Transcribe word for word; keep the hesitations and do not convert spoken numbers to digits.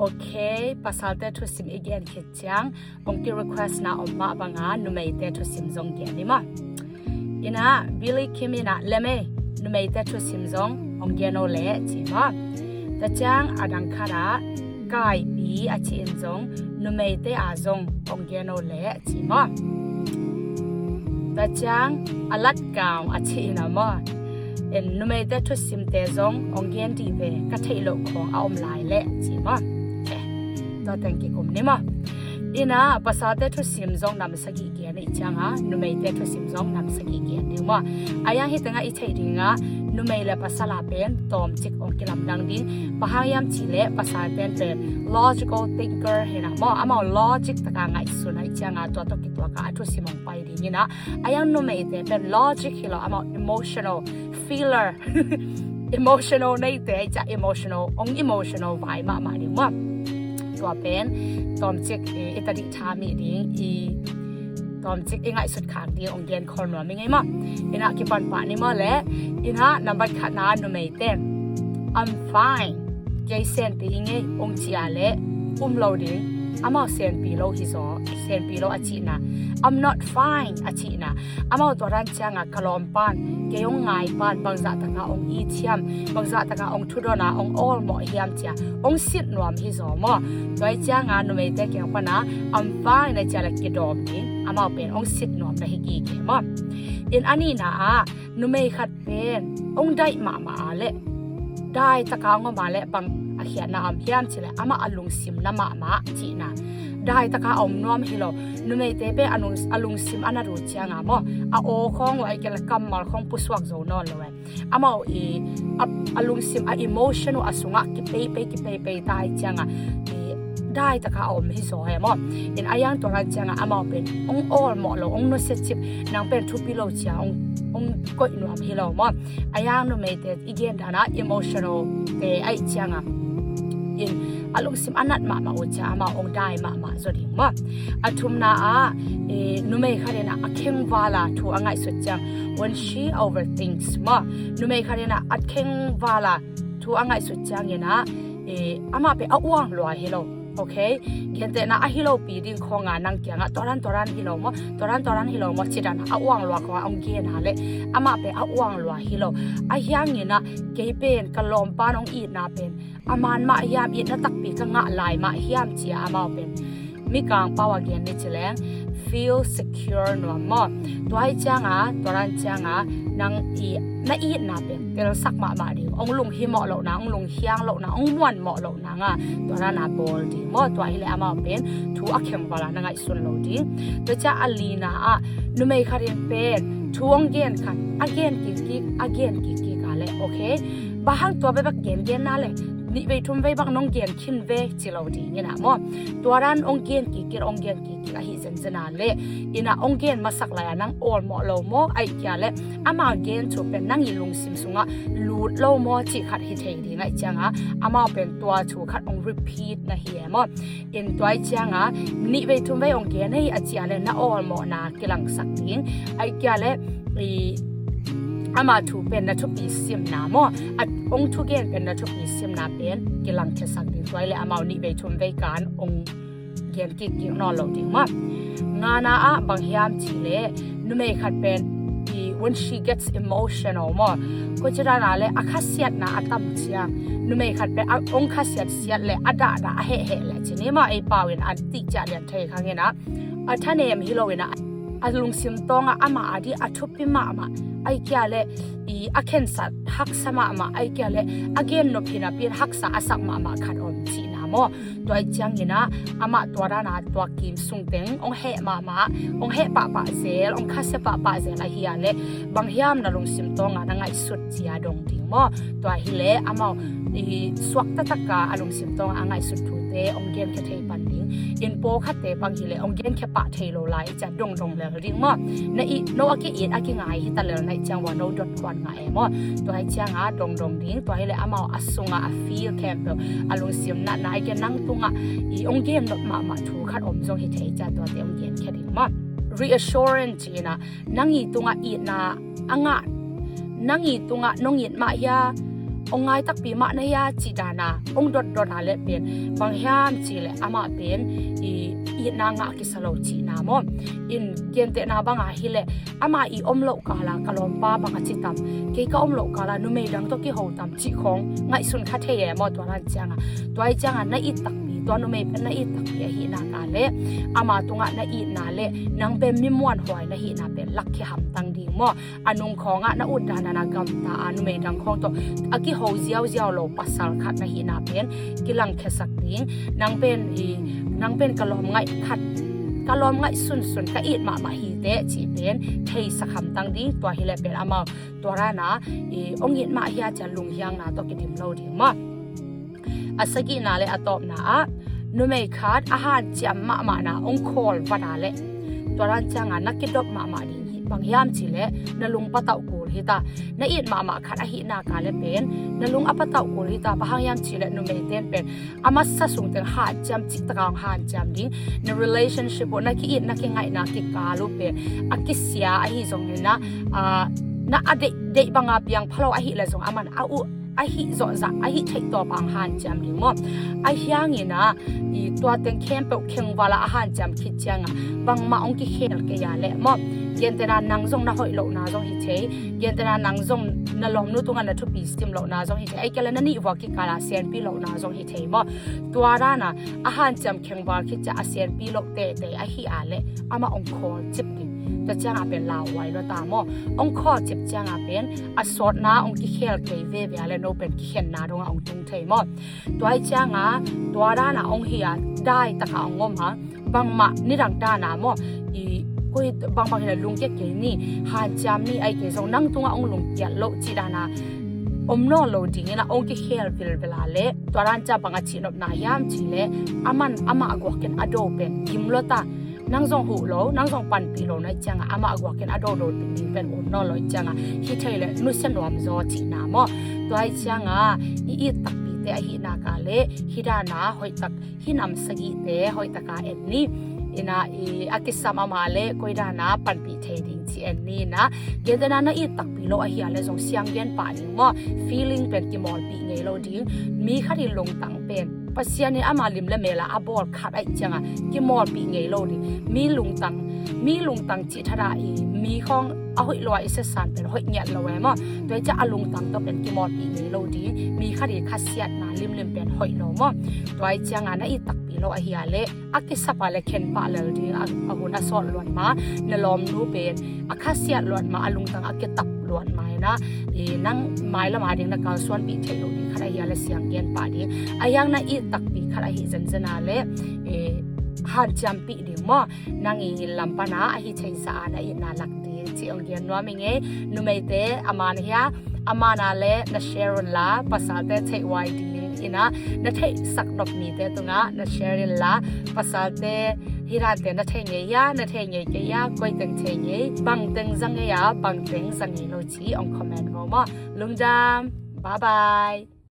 Ok, pasalte thusim i gen khit ciang hong ki request na om mah banga numeite thusim zong gen ni maw. Inah Billy Kim inah lem ei, numeite thusim zong hong gen o leh ci maw. Tua ciang a dang khatah Kaipi a ci in zong numeite a zong hong gen o leh ci maw. Tua ciang a lat kau a ci in a maw, en numeite thusimte zong hong gen dih ve, ka theih loh khawng a om lai leh ci maw. Tua teng kikum ni maw. Inah pasalte thusim zong nam sagih gen ih cianga numeite thusim zong nam sagih gen ding maw. A yang hi tengah i theih dingah numei le pasal a pen tawmcik hong kilamdang ding. Bang hang hiam cih leh pasalte pen logical thinker hi na maw, amau logic taka ngaihsun a ih cianga tua tawh kituaka a thusim hong pai ding inah. A yang numeite pen logic hi lo, amau emotional, feeler, emotional neite a ih ciah emotional, hong emotional vai mahmah ding maw. Tua pen tawmcik i tadih tha mi ding i tawmcik i ngaihsut khak ding hong gen khol nuam i ngei maw. Inah kipan pah ni maw leh. Inah nambat khatna numeite, I'm fine, kei senpi i ngei hong ci a leh um lo ding. Amau senpi lo hi zaw, senpi lo a cihna. I'm not fine a cihna. Amau tua dan cianga ka lawm pan, kei hong ngai pan bangzah taka hong it hiam, bangzah taka hong thudon a hong awlmawh hiam cia hong sit nuam hi zaw maw. Tua ih cianga numeite kiang pana I'm fine na cia le kidawm ding, amau pen hong sit nuam na hi gige maw. In a nihna ah numei khat pen hong daih mahmah a leh dai taka hong om a leh bang a khiatna om hiam cih leh amah a lungsim na mahmah cihna. Dai taka a om nuam hi lo. Numeite pen a lung-, a lungsim a nat uh cianga maw, a aw khawng uh a ih kei leh kammal khawng pusuak zo nawn lo eh. Amau i a, a lungsim a emotion uh a sungah kipeipei kipeipei ta ih cianga i dai taka a om hi zaw eh maw. In a yang tua dan cianga amau pen hong awlmawh lo, hong nusiacip, nang pen thupi lo cia hong, hong koih nuam hi lo maw. A yang numeite i gen dana emotional te a ih cianga in a lungsim a nat mahmah uh cia amau hong dai mahmah zaw ding maw. A thumna ah numei khat inah a khengvala thu a ngaihsut ciang, when she overthinks maw. Numei khat inah a khengvala thu a ngaihsut ciang inah amah pen a uang lua hi lo. Ok, gentehna a hi lopi ding khawnga nang kiangah tua dan tua dan hi lo maw, tua dan tua dan hi lo maw ci dana a uang lua khawnga hong gen a leh amah pen a uang lua hi lo. A hiang inah kei pen ka lawm pan hong itna pen a man mah hiam, itna takpi ka ngah lai mah hiam cia amau pen mikang pau a gen ni ci leng feel secure nuam maw. Tua ih cianga tua dan cianga nang i na itna pen telsak mahmah ding, hong lunghimawh lohna, hong lunghiang lohna, hong muanmawh lohna nga tua dana bawl ding maw. Tua hi leh amau pen thu a khengvala na ngaihsun lo ding. Tua cia a lina ah numei khat in pen thu hong gen khat a gen kikkik, a gen kikkik a leh ok, bang hang tua bekbek gengenna leh nih vei thum vei bang nong gen khin ve ci lo ding inah maw. Tua dan hong gen kikkik, hong gen kikkik ahi zenzen a leh inah hong gen masak lai a nang awlmawh lo maw, a ih kei leh ama gen thu pen nang i lungsim sungah lut lo maw cih khat hi thei ding a ih cianga amau pen tua thu khat hong repeat na hi eh maw. In tua ih cianga nih vei thum vei hong gen hi a ci a leh na awlmawhna kilangsak ding. A ih kei leh ama thu pen na thupi simna maw, a hong thugen pen na thupi simna pen kilangkhiasak ding. Tua ih leh amau nih vei thum vei kan hong gen kikkik nawn lo ding maw. Ngana ah bang hiam cih leh numei khat pen when she gets emotional maw, koici dana leh a khasiatna a tam ciang numei khat pen a hong khasiat siat leh a dahdah a hehheh leh ci ni maw, ei pau in a tih ciah lian thei khang inah a thanem hi lo inah a lungsim tawngah amah a dih a thupi mahmah, a ih kei leh a khensat haksa mahmah, a ih kei leh a gen nophi napi in haksa a sak mahmah khat om cihna maw. Tua ih ciang inah amah tua dana tua kim sungteng hong heh mahmah, hong heh pahpah zel, hong khasia pahpah zel ahi a leh bang hiam na lungsim tawngah na ngaihsut cia dong ding maw. Tua hi leh amau i suak taktaka a lungsim tawngah a ngaihsut thute hong genkhia thei pan ding. In pawlkhatte bang hi leh hong genkhia pah thei lo lai cia dongdong lel ding maw. Na i no a ki-it a kingai hi ta lel na ih ciang ua no dot kuan ngah e maw. Tua ih cianga dongdong ding. Tua hi leh amau a sungah a feel khempeuh, a lungsim natna a ih kei nang tungah i hong gen nop mahmah thu khat om zong hi thei cia tuate hong genkhia ding maw. Reassurance ci inah nang i tungah itna a ngah, nang i tungah nong it mah hia, Ong ngai takpi mah na hia cih dana ong dotdot a leh pen bang hiam cih leh amah pen i itna ngah kisa lo cihna maw. In gentehna banga hileh ama i om loh kala ka lawmpa bang a ci tam, kei ka om loh kala numei dang tawh kiho tam cih khawng ngaihsun kha thei e maw. Tua dan cianga, tua i cianga na it takpi, tua numei pen na it takpi ahihna ka leh ama tungah na itna leh nang pen mi muanhuai na hihna pen lakkhia hamtang ding maw. A nung khawngah na ut dandan a gamta a numei dang khawng tawh a kiho ziauziau lo pasal khat na hihna pen kilangkhiasak ding. Nang pen i, nang pen ka lawm ngaih khat, ka lawm ngaih sunsun, ka it mahmah hi teh cih pen theisak hamtang ding. Tua hileh pen amau tua dana i ong it mah hia cia lunghiangna tawh kidim lo ding maw. A sagihna leh a tawpna ah numei khat a hanciam mahmahna ong khawl vat a leh tua dan cianga na kidop mahmah ding hi. Bang hiam cih leh na lung patauh kul hita. Na it mahmah khat ahihna ka leh pen na lung a patauh kul hita. Bang hang hiam cih leh numei ten pen a masa sung teng hanciam, cih taka ong hanciam ding. Na relationship uh, na ki-it na kingaihna kikal uh pen a kisia ahi zongin ah, na a deih, deih banga piang phalo ahih leh zong aman a uh ahi zawhzah, ahi theih tawpa ong hanciam ding maw. Ahi hangin ah i tua teng khempeuh khengval a hanciam khit cianga bangmah ong kikhel kei a leh maw, gentehna nang zong na hoih lohna zong hi thei, gentehna nang zong na lawmnu tungah na thupi sim lohna zong hi thei, ahih kei leh na nihvua kikala senpi lohna zong hi thei maw. Tua dana a hanciam khengval khit cia a senpi loh teitei ahi a leh amah ong khawl cip ding. Tua cianga pen lauhuai lo ta maw. Ong khawl cip cianga pen a sawtna ong kikhel kei veve a leh no pen kikhenna dongah ong tung thei maw. Tua i cianga tua dana ong hi a daitaka ong om a, bangmah nidang dana maw i koi bangbang hina lungkia kei ni, hanciam ni, ahih kei zong nang tungah ong lungkiat loh cih dana om nawn lo dingin ah ong kikhel vilvel a leh tua dan cia bang a cihnopna hiam cih leh aman amah guakin a do pen gim lo ta. Nang zong huh lo, nang zong panpih lo na i cianga amah guakin a dodo ding pen om nawn lo i cianga hi thei leh nusia nuam zaw cihna maw. Tua i cianga i it takpite ahihna ka leh hi dana hoihtak hi nam sagihte hoihtaka en ni. Ina i a kisam ama leh koi dana panpih thei ding ci en ni. Ina gentehna na it takpi lo ahi a leh zong siang gen pah ding maw. Feeling pen kimawlpih ngei lo ding. Mi khat i lungtang pen Pasian in ama lim leh mela a bawl khat ahih cianga kimawlpih ngei lo ding. Mi lungtang, mi lungtang cih thada i mi khawng a hoih lo a i siasan pen hoih ngiat lo e maw. Tua i cianga a lungtang tawh pen kimawlpih ngei lo ding. Mi khat i khasiatna limlim pen hoih lo maw. Tua i cianga na it takpi lo ahi a leh a kisap a leh khen pah lel ding. A, a hun a sawt luat ma, na lawmnu pen a khasiat luat ma, a lungtang a kitap luat ma ina i nang mailama ding na kalsuanpih theih loh ding khat ahi a leh siang gen pah ding. Ahi hang na it takpi khat ahi zenzen a leh i hanciampih ding maw. Nang i lam pana ahi theihsa a na itna lak ding cih ong gen nuam ing ei. Numeite a man hia, a man a leh na share unla, pasalte theihhuai ding ina na theihsak nop mite tungah na share inla, pasalte hi dante na thei ngei hia, na thei ngei kei hia, koi teng thei ngei, bang teng za ngei a, bang teng za ngei lo ci ong comment vo maw. Lungdam. Bye bye.